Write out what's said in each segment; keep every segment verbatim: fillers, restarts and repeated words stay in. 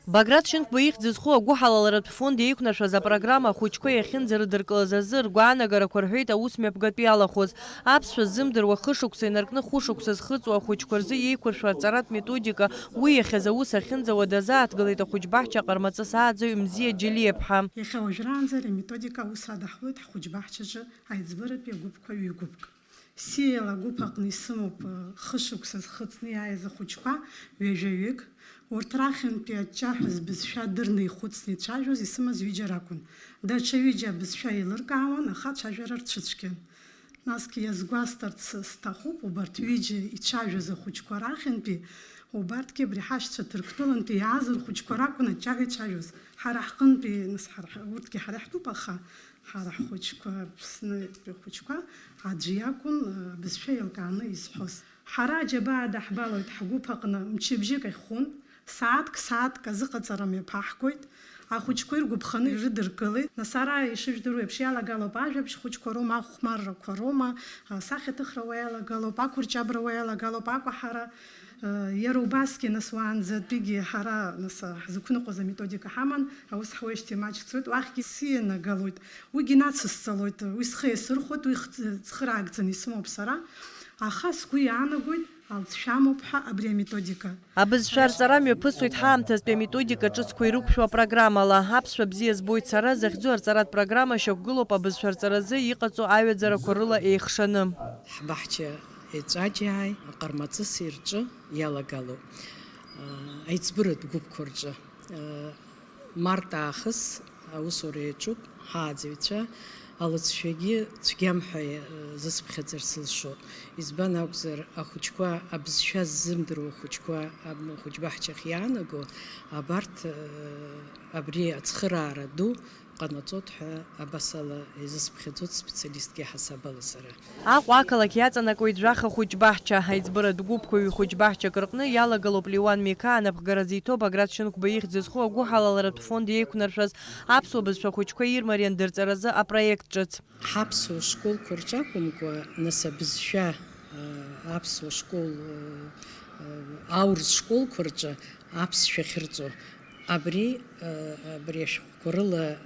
Баграт Шьынқәба ихьӡ зху агәыҳалалратә фонд еиқәнаршәаз апрограмма ахәыҷқәа иахьынӡарыдыркылаз азы ргәаанагарақәа рҳәеит аус мҩаԥгатә иалахәыз. Аԥсшәа ззымдыруа хышықәса инаркны хәышықәса зхыҵуа ахәыҷқәа рзы иеиқәыршәо арҵаратә методика уи иахьаз аус ахьынӡауа дазааҭгылеит ахәыҷбаҳча аҟармаҵыс ааӡаҩ Мзиа Џьелиаԥҳа. Иахьа уажәраанӡа ари аметодика аус адаҳуеит ҳхәыҷбаҳчаҿы аиҵбыратәи агәыԥқәа ҩ-гәыԥк. Сиела агәыԥ аҟны исымоуп, э, хышықәса зхыҵны иааиз ахәыҷқәа ҩажәаҩык. Урҭ рахьынтәи аҷҷаҳәа збызшәа дырны ихәыцны ицәажәоз исымаз ҩыџьа ракәын. Даҽа ҩыџьа абызшәа еилыркаауан, аха ацәажәара рцәыцәгьан. Насгьы иазгәасҭарц сҭахуп, убарҭ ҩыџьа ицәажәоз ахәыҷқәа рахьынтәи, убарҭгьы абри ҳашьцәа Ҭырқәтәылантәи иааз рхәыҷқәа ракәын аҷҷаҳәа ицәажәоз. Ҳара ҳҟынтәи, нас, ҳара ҳ-, урҭгьы ҳара иаҳтәуп, аха ҳара ҳхәыҷқәа, Аԥснытәи ахәыҷқәа аӡәы иакәын, э, абызшәа еилкааны изҳәоз. Ҳара аџьабаа даҳбалоит ҳгәыԥ аҟны мчыбжьык ахь хәын, сааҭк, сааҭк азыҟаҵара мҩаԥаҳгоит. Ахәыҷқәа иргәаԥханы ирыдыркылеит. Нас ара ишыжәдыруа еиԥш иалагалоуп ажәабжь хәыҷқәа роума, ахәмаррақәа роума, асахьаҭыхра уа иалагалоуп, ақәырҷабра уа иалагалоуп, акәаҳара. Иара убасгьы, нас, уаанӡатәигьы ҳара, нас, ҳзықәныҟәаз аметодика ҳаман, аус ҳуеижьҭеи маҷк цоит, уахьгьы сианагалоит. Уигьы нацысҵалоит, уи схы иасырхәоит, уи хц-, цхыраагӡаны исымоуп сара, аха сгәы иаанагоит, алҵшәа амоуп ҳәа абри аметодика. Абызшәа арҵара мҩаԥысуеит ҳаамҭазтәи аметодика ҿыцқәа ирықәшәо апрограммала. Аԥсшәа бзиа збоит сара захьӡу арҵаратә программа шьақәгылоуп абызшәа арҵаразы иҟаҵоу аҩаӡарақәа рыла еихшаны. Ҳбаҳча еҵәаџьааи аҟармаҵыси рҿы иалагалоуп. Аиҵбыратә гәыԥқәа рҿы, март аахыс аусура иаҿуп ҳааӡаҩцәа, алыҵшәагьы цәгьам ҳәа зысԥхьаӡар сылшоит. Избан акәзар, ахәыҷқәа, абызшәа ззымдыруа ахәыҷқәа, аб-, ахәыҷбаҳчахь иаанаго, абарҭ, абри ацхыраара ду ҟанаҵоит ҳәа абасала изысԥхьаӡоит специалистк иаҳасабала сара. Аҟәа ақалақь иаҵанакуеит жәаха хәыҷбаҳча. Аиҵбыратә гәыԥқәа ҩ-хәыҷбаҳчак рҟны иалагалоуп Леуан Миқаа анапхгара зиҭо Баграт Шьынқәба ихьӡ зху агәыҳалалратә фонд еиқәнаршәаз аԥсуа бызшәа ахәыҷқәа ирмариан дырҵаразы апроект ҿыц. Ҳаԥсуа школқәа рҿы акәымкәа, нас абызшәа, а, аԥсуа школ, а, а, аурыс школқәа рҿы аԥсшәа ахьырҵо. Абри, а, абри ашәҟәқәа рыла, а,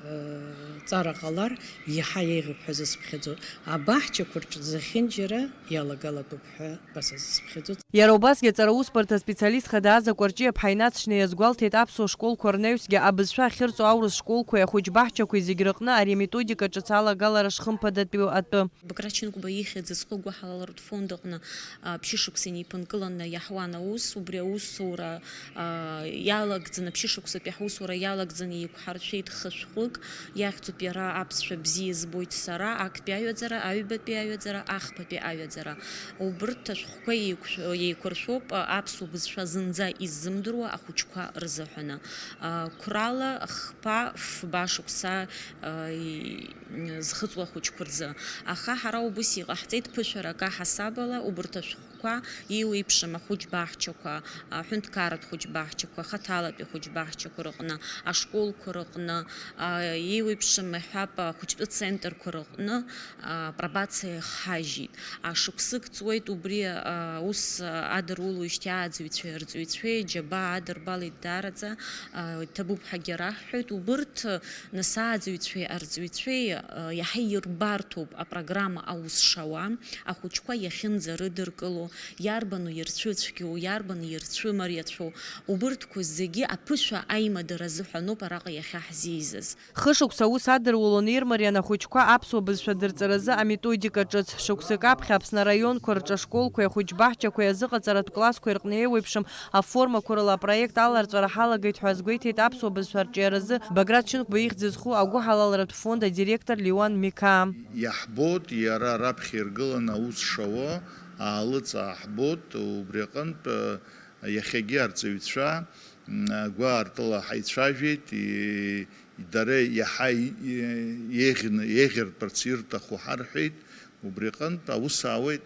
ҵара ҟалар, иаҳа еиӷьуп ҳәа зысԥхьаӡо. Абаҳчақәа рҿы зехьынџьара иалагалатәуп ҳәа ба сазысԥхьаӡоит. Иара убасгьы аҵара усбарҭа специалист хада Аза Кәарҷиаԥҳа инаҵшьны иазгәалҭеит аԥсуа школқәа рнаҩсгьы абызшәа ахьырҵо аурыс школқәеи ахәыҷбаҳчақәеи зегь рыҟны ари аметодика ҿыц алагалара шхымԥадатәу атәы. Баграт Шьынқәба ихьӡ зху агәыҳалалратә фонд аҟны, а, ԥшьышықәса инеиԥынкыланы иаҳуан аус, убри аусура, а, иалагӡаны, аԥшьышықәсатәи ҳусура иалагӡаны еиқәҳаршәеит хы шәҟәык, иахьӡуп иара Аԥсшәа бзиа збоит сара, актәи аҩаӡара, аҩбатәи аҩаӡара, ахԥатәи аҩаӡара. Убырҭ ашәҟәқәа еиқәшә-, еиқәыршәоуп, а, аԥсуа бызшәа зынӡа иззымдыруа ахәыҷқәа рзыҳәаны. А, қәрала хԥа, фба шықәса, а, и-, зхыҵуа ахәыҷқәа рзы. Аха ҳара убыс иҟаҳҵеит ԥышәарак аҳасабала, убырҭ ашәҟәқәа еиуеиԥшым ахәыҷбаҳчақәа, аҳәынҭқарратә хәыҷбаҳчақәа, хаҭалатәи ахәыҷбаҳчақәа рыҟны, ашколқәа рыҟны, а, еиуеиԥшым, иҳәап, ахәыҷтәы центрқәа рыҟны, а, апробациа иахҳажьит. А, шықәсык ҵуеит убри, а, аус, а, адырулоижьҭеи ааӡаҩцәеи арҵаҩцәеи аџьабаа адырбалеит даараӡа, а, иҭабуп ҳәагьы раҳҳәоит. Убырҭ, а, нас ааӡаҩцәеи арҵаҩцәеи, а, иаҳа ирбарҭоуп апрограмма аус шауа, ахәыҷқәа иахьынӡарыдыркыло, иарбану ирцәыцәгьоу, иарбану ирцәымариацәоу, убырҭқәа зегьы аԥышәа аимадара азыҳәаноуп араҟа иахьаҳзеизаз. Хышықәса аус адырулон ирмариан ахәыҷқәа аԥсуа бызшәа дырҵаразы аметодика ҿыц. Шықәсык аԥхьа Аԥсны араионқәа рҿы ашколқәеи ахәыҷбаҳчақәеи азыҟаҵаратә классқәеи рҟны еиуеиԥшым аформақәа рыла апроект аларҵәара ҳалагеит ҳәа азгәеиҭеит аԥсуа бызшәа арҿиаразы Баграт Шьынқәба ихьӡ зху агәыҳалалратә фонд адиректор Леуан Миқаа. Иаҳбоит иара раԥхьа иргыланы аус шауа, аалыҵ ааҳбоит, убри аҟынтә, иахьагьы арҵаҩцәа, м, гәаартыла ҳаицәажәеит, и-, дара иаҳа и-, и-, еиӷьны, еиӷьыртәырц ирҭаху ҳарҳәеит, убри аҟынтә аус аауеит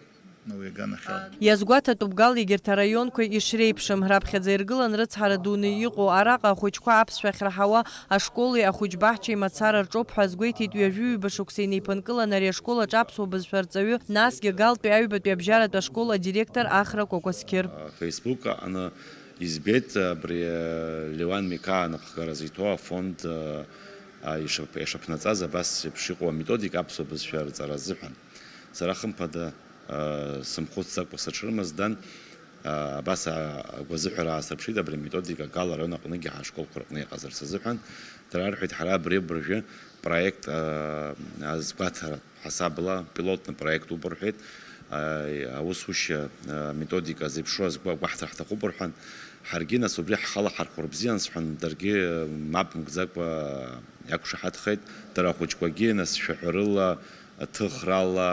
уи аганахьала. Иазгәаҭатәуп Гал егьырҭ араионқәа ишреиԥшым, раԥхьаӡа иргылан рыцҳара дуны иҟоу, араҟа ахәыҷқәа аԥсшәа ахьраҳауа ашколи ахәыҷбаҳчеи мацара рҿоуп ҳәа азгәеиҭеит ҩажәи ҩба шықәса инеиԥынкылан ари ашкол аҿы аԥсуа бызшәа арҵаҩы, насгьы Галтәи аҩбатәи абжьаратә ашкол адиректор Ахра Кәакәасқьыр. Facebook аҟны Избеит абри Леуан Миқаа анапхгара зиҭо афонд ишаԥнаҵаз абас еиԥш иҟоу аметодика аԥсуа бызшәа рҵара азыҳәан. Сара хымԥада сымхәыцӡакәа сыҽрымаздан, абас агәазыҳәара аасырԥшит абри аметодика Гала араион аҟныгьы ҳашколқәа рҟны иҟазарц азыҳәан. Дара рҳәеит, ҳара абри абыржәы проект азгәаҭара ҳасабла пилотный проект ауп рҳәеит, аусушьа методика зеиԥшроу азгәаҳҭар ҳҭахуп рҳәан, ҳаргьы нас убри ҳхала ҳархәар бзиан сҳәан, даргьы мап мкӡакәа иақәшаҳаҭхеит, дара ахәыҷқәагьы нас шәаҳәарыла, ҭыхрала,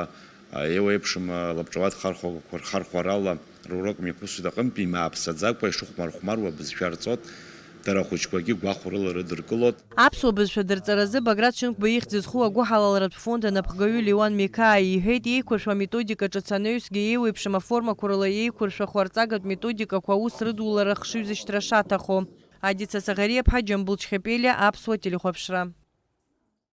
еиуеиԥшым лабҿауатә хархәақәа рхархәарала рурок мҩаԥысуеит аҟынтәи, имааԥсаӡакәа ишыхәмархәмаруа бызшәа рҵот, дара ахәыҷқәагьы гәахәарыла рыдыркылот. Аԥсуа бызшәа дырҵаразы Баграт Шьынқәба ихьӡ зху агәыҳалалратә фонд анапхгаҩы Леуан Миқаа иҳәеит, еиқәыршәо аметодика ҿыц анаҩсгьы еиуеиԥшым аформақәа рыла еиқәыршәахо арҵагатә методикақәа аус рыдулара ахшыҩзышьҭра шаҭаху. Адица Саӷариаԥҳа, Џьамбул Чхепелиа, Аԥсуа телехәаԥшра.